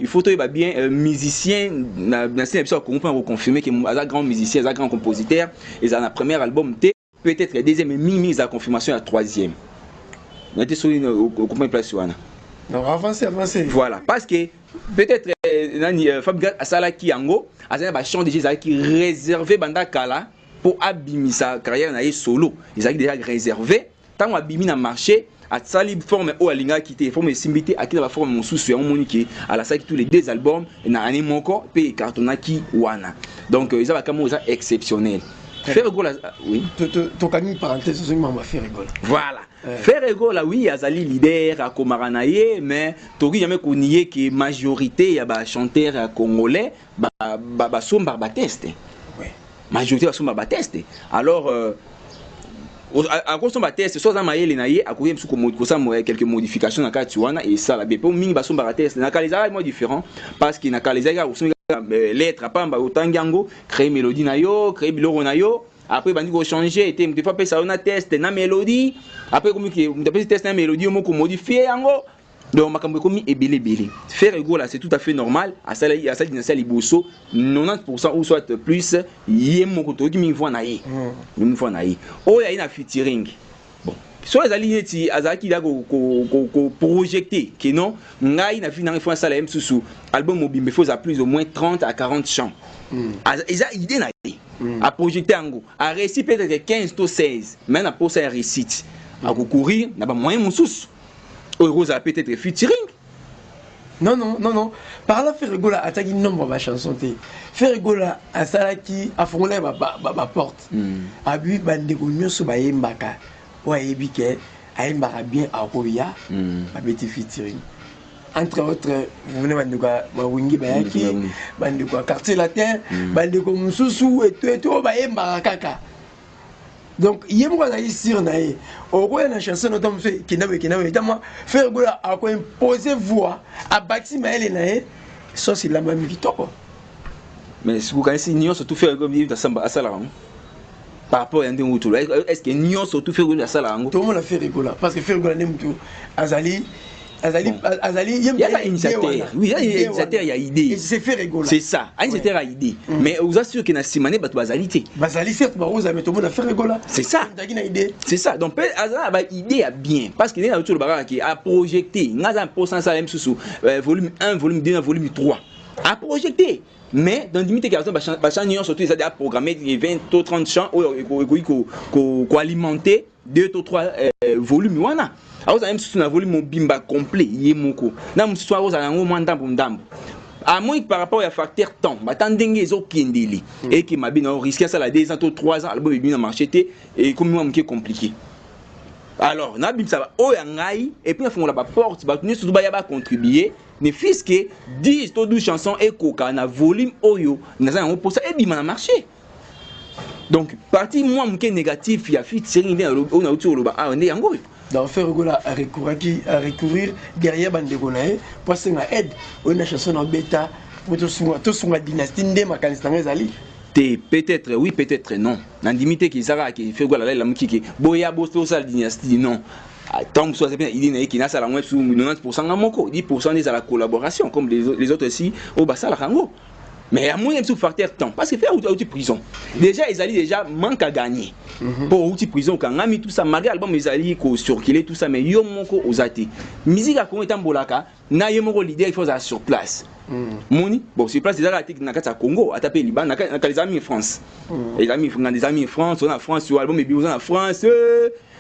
Il faut toyeba bien, musicien na scène na biso ya Congo, mpona koconfirme ke aza grand musicien, aza grand compositeur, ezala na premier album te, peut-être deuxième, mais mingimingi ezala confirmation ya troisième. Na te soki okomprendre place wana. Non, avancez, avancez. Voilà, parce que peut-être nani, Fabregas asalaki yango, azali na bachant déjà ezalaki réservé banda kala mpo abimisa carrière na ye solo. Ezalaki déjà réservé. Ntango abimi na marché, asali forme oyo alingaki te, forme esimbi te, akei na baforme mosusu. Yango moni ke alasalaki tous les deux albums na année moko mpe ecartonnaki wana. Donc eza bakambo eza exceptionnel. Ferre Gola, oui. Tokangi parenthèse, ozongi mama Ferre Gola. Voilà. Ferre Gola, oui, azali leader, akomaka na ye, mais tokoki jamais konier ke majorité ya bachanteur ya congolais basombaka batexte. Majorité basombaka batexte. Alors akosomba texte, so aza mayele na ye, akoki mosusu kosala quelques modifications na kati wana, esala bien. Mpo mingi basombaka texte. Na kala ezalaki mwa différent, parce que na kala ezalaki kaka kosombi lettre pamba, otangi yango, créer mélodie na yo, créer biloko na yo. Après bandi kochange te, moto apesa yo na texte na mélodie. Après komi ke moto apesi texte na mélodie, yo moko modifie yango. Donc makambo ekomi ebele ebele. Ferre Gola, c'est tout à fait normal, asali asali dynastie ya liboso, 90% ou soit plus ye moko. Toyoki mingi voix na ye, mingi voix na ye oyo aye na featuring. Bon, so ezali neti azalaki da koprojecte ke non, ngai na vie nanga ifo asala ye mosusu album mobimba, ifo eza plus ou moins 30 à 40 chants. Eza idée na ye, aprojecte yango, aréussi peut-être 15 to 16, mais na posa ya réussite akocourir na bamoyen mosusu oyo ekozala peut-être featuring. Non, non, non, non, par là Ferre Gola atiaki nombre ya bachanson te. Ferre Gola asalaki, afongolaki baporte, abi bandeko nyonso bayembaka, oyo ayebi ke ayembaka bien akoya. Babeti featuring, entre autres vous, bandeko ya bawingi bayaki, bandeko ya Quartier Latin, bandeko mosusu eto eto oyo bayembaka kaka. Donc ye moko azalaki sûr na ye, okoya na chanson nota mosusu ekenda boye, ekenda boye. Tama Ferre Gola akoimpose voix, abakisi mayele na ye, sauce elambami kitoko. Mais sikokanisi nyonso tu Ferre Gola asalaka yango par rapport ya ndenge otolo, est ce que nyonso tu Ferre Gola asalaka yango? Tomona Ferre Gola, parce que Ferre Gola nde motu azali azali azali ye initiateur. Oui, initiateur ya idée. C'est Ferre Gola. C'est ça, initiateur ya idée, mais oza sûr que na nsima ne bato bazali te? Bazali certes, baoza, mais tomona Ferre Gola. C'est ça. Azalaki na idée. C'est ça. Donc mpe aza na baidée ya bien, parce que ndenge nauti olobaka kaka ke aprojecte, nga aza na mposa nasala ye mosusu volume 1, volume 2 na volume 3, aprojecte, mais dans limite ke aza bachant nyonso to eza déjà programmé 20 to 30 chants oyo ekoki koalimenter 2 to 3 volume wana. Akozala ye mosusu na volume mobimba complet ye moko, na mosusu akozala yango mwa ndambo ndambo. Amoi par rapport ya facteur temps, bata ndenge ezokendele, eke mabe na risque asala 2 ans to 3 ans, album ebimi na marché te, ekomi mwa moke compliqué. Alors nabimisa oyo ya ngai et puis nafongola baporte, bato nyonso to baya bacontribue, ne fût-ce que 10 to 12 chansons ekoka na volume oyo naza yango mposa ebima na marché. Donc partie mwa moke négatif ya featuring nde oyo nauti koloba awa nde yango oyo. Donc Ferre Gola arecouraki, arecourir derrière bandeko na ye po asenga aide oyo na chanson na obeta po tosunga dynastie. Nde makanisi nango ezali. Te, peut-être oui, peut-être non. Nandimi te ke eza kaka ke Ferre Gola alalamuki ke boya bosala dynastie. Non, ntango mosusu aza mpe na idée na ye ke nasala yango su 90% nga moko, 10% nde ezala collaboration comme les autres si oyo basalaka yango. Mais ya moyen mosusu facteur temps, parce que Ferre auti prison déjà, ezali déjà manque à gagner mpo outi prison, okangami, tout ça, malgré album ezali kocirculer, tout ça, mais yo moko oza te. Musique ya Congo etambolaka na ye moko leader, il faut ozala sur place. Moni, bon, sur place ezalaka te na kati ya Congo, ata mpe libanda. Na kala ezala mingi France, ezala mingi nganda, ezala mingi France. Oza na France, album ebi, oza na France,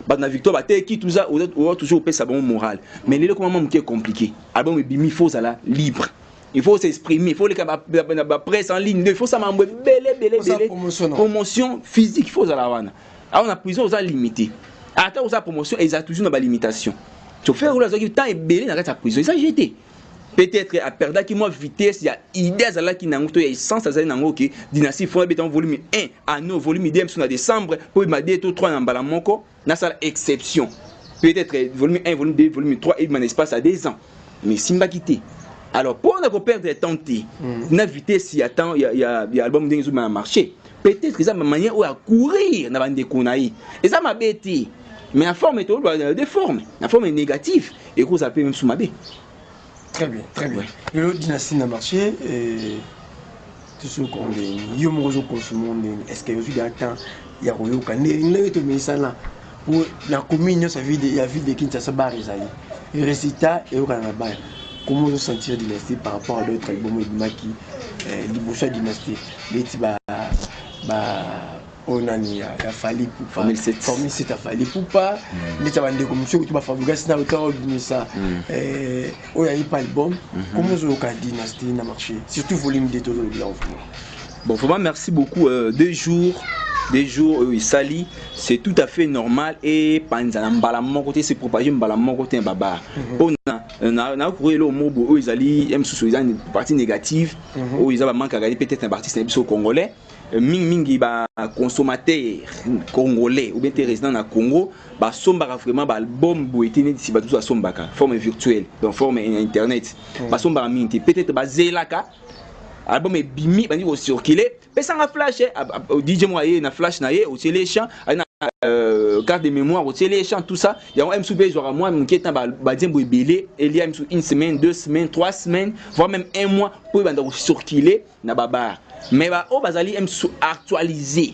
bato na Victoire bateki, tout ça, oza toujours opesa bango moral. Mais lelo koma mwa moke compliqué. Album ebimi, il faut ozala libre, il faut s'exprimer, il faut leka ba presse en ligne, il faut ça, mambo ebele ebele ebele, promotion physique, il faut ozala wana. Awa na prison oza limité, ata oza promotion, eza toujours na balimitation. So Ferre oyo azwaki temps ebele na kati ya prison, eza jete peut-être aperdaki mwa vitesse ya idée azalaki nango to ya essence azali nango ke dynastie fo abeta volume 1 ano, volume 2 mosusu na décembre, po ebima 2 to 3 na mbala moko. Nasala exception, peut-être volume 1, volume 2, volume 3 ebima na espace ya 2 ans, mais esimbaki te. Alors mpona koperdre temps te na vitesse ya temps ya album ndenge ezobima na marché, peut-être eza manière oyo acourir na bandeko na ye. Eza mabe te, mais na forme toloba de forme, na forme négative ekozala mpe mosusu mabe. Très bien, très bien. Lelo Dynastie na marché, tosoki ndenge yo moko ozoconsommer ndenge, est ce que ozwi temps ya koyoka ndenge tomeisana po na commune nyonso ya ville de Kinshasa, bar ezali, résultat eyokana na bar? Comment ozosentir Dynastie par rapport à d'autres album ebimaki liboso ya Dynastie, neti ba oyo nani ya Fally Ipupa, Formule 7 ya Fally Ipupa, neti ya bandeko mosusu kutu bafabrikas na ota obimisa oyo ayipa album? Comment ozoyoka Dynastie na marché, surtout volume 2 tozolobela vraiment? Bon, vraiment merci beaucoup. 2 jours, 2 jours oyo esali, c'est tout à fait normal. Epanza na mbala moko te, se propager mbala moko te na babar, mpona nakoki eloko moko boye oyo ezali ya mosusu, eza partie négative oyo eza bamanque à peut-être na baartiste na biso congolais, mingimingi baconsommateur congolais ou bien te résident na Congo, basombaka vraiment baalbum boye te neti bato mosusu basombaka forme virtuelle, donc forme internet. Basombaka mingi te, peut-être bazelaka album ebimi, bandi kocircule, pesanga flash, DJ moko aye na flash na ye, otieli champ, aye na carte de mémoire, otieli champ, tout ça. Yango mosusu mpe ezwaka mwa moke ntan badiembo ebele, elia mosusu une semaine, 2 semaines, 3 semaines, voire même un mois mpo ebanda kocircule na babar. Mais baoyo bazali mosusu actualisé,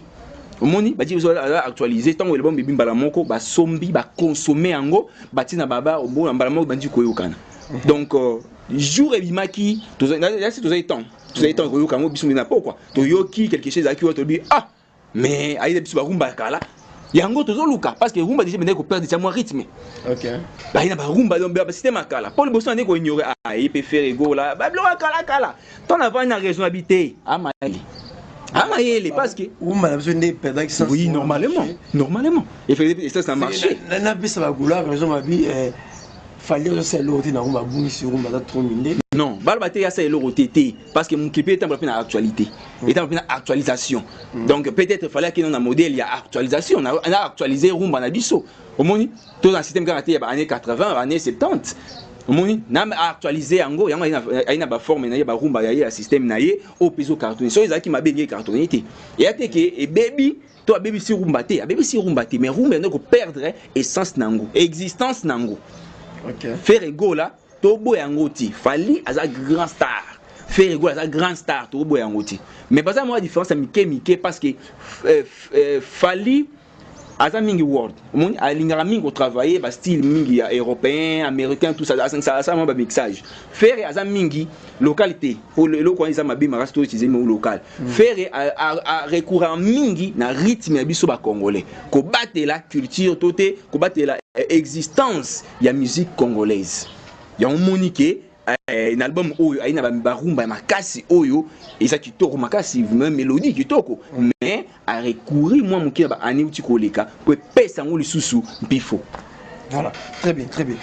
omoni, badi baza actualisé, ntango album ebi, mbala moko basombi, baconsommer yango, batie na babar, omona mbala moko bandi koyokana. Donc jour ebimaki, tozali temps koyoka yango biso na pokwa, toyoki quelque chose ezalaki oyo, tolobi: "Ah, mais ayeba biso barumba ya kala." Yango tozoluka, parce que rumba déjà bendaki koperdre tia mwa rythme. Baye na barumba, donc basystème ya kala mpo liboso na nde koignore aye mpe Ferre Gola, babiloko ya kala kala. Ntango navandi na raison abi te, amayele, amayele, parce que rumba na biso nde perdaki sens. Oui, normalement, normalement, essence na marché. Napesa bagaulois raison, babi Fally ozosala eloko te na rumba, abungisi rumba, aza trop minde. Non, baloba te yasa eloko te te, parce que mokili mpe etambola mpe na actualité, etambola mpe na actualisation. Donc peut-être fallait akende na modèle ya actualisation, na actualiser rumba na biso. Omoni, toza na système kaka te ya baannée 80, baannée 70. Omoni, na actualiser yango, yango ayi na baforme na ye, barumba ya ye, ya système na ye oyo mpe ezocartonner. Soki ezalaki mabe, ndenge ecartonner te, eya te ke ebebi to abebisi rumba te, abebisi rumba te, mais rumba yango koperdre essence nango, existence nango. Ferre Gola, toboya yango ti Fally aza grand star, Ferre Gola aza grand star, toboya yango ti, mais baza mwa différence ya mike mike, parce que Fally aza mingi world. Omoni, alingaka mingi kotravailler bastyle mingi ya européen, américain, tout ça, asala mwa bamixage. Ferre aza mingi local te, po eloko wana eza mabe makasi to utiliser mot local. Ferre arecourant mingi na rythme ya biso bacongolais, kobatela culture to te kobatela existence ya musique congolaise. Yango moni ke na album oyo ayi na barumba ya makasi oyo eza kitoko makasi, mélodie kitoko, mais arecourir mwa moke na baannée uti koleka po epesa yango lisusu mpifo. Voilà, très bien, très bien.